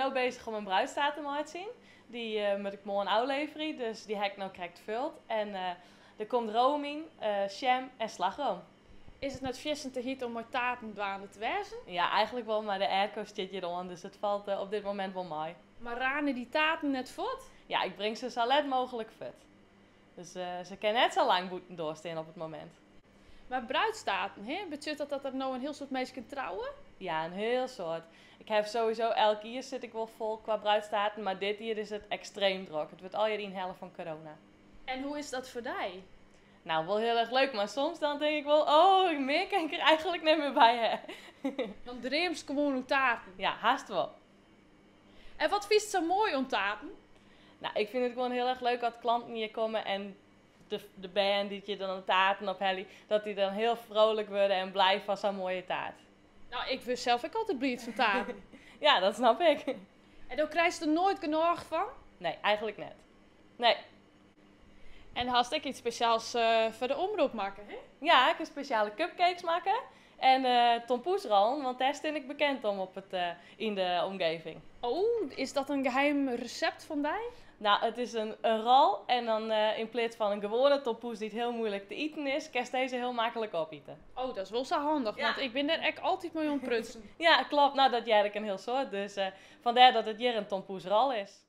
no beuzich om in bruidstaart te meitsjen. Dy moat ik moarn ôfleverje, dus dy ha ik no krekt fuld. En der komt room yn, sjem en slachroom. Is it net fierstente hyt om mei taarten dwaande te wêzen? Ja, eigenlik wol, mar de airco stiet hjir oan, dus it falt op dit momint wol mei. Mar rane dy taarten net fuort? Ja, ik bring se sa let mooglik fuort. Dus se kinne net sa lang bûtendoar stean op it momint. Mar bruidstaarten, hè? Betsjut dat dat der no in hiel soad minsken trouwe? Ja, in hiel soad. Ik haw sowieso elk jier sit ik wol fol kwa bruidstaarten, mar dit jier is it ekstreem drok. It wurdt allegear ynhelle fan corona. En hoe is dat foar dy? Nou, wol hiel erch leuk, mar soms dan tink ik wol, oh, mear kin ik der eigenlik net mear by ha. Dan dreamst gewoan oer taarten? Ja, hast wol. En wat fynst sa moai oan taarten? Nou, ik fyn it gewoan hiel erch leuk as klanten hjir komme en de bern dy't hjir dan de taarten ophelje, dat dy dan hiel frolik wurde en blij fan sa'n moaie taart. Nou, ik wurd sels ek altyd bliid fan taarten. Ja, dat snap ik. En do krijst der noait genôch fan? Nee, eigenlik net. Nee. En hast ek yts spesjaals foar de omrop makke, hè? Ja, ik ha spesjale cupcakes makke en tompoesrollen, want dêr stean ik bekend om op it, yn de omgeving. Oh, is dat in geheim resept fan dy? Nou, it is in rol en dan yn pleats fan in gewoane tompoes dy't hiel muoilik te iten is, kinst dizze hiel maklik opite. Oh, dat is wol sa handich, want ik bin dêr ek altyd mei oan it prutsen. Ja, kloppet. Nou, dat hear ik in hiel soad, dus fandêr dat it hjir in tompoesrol is.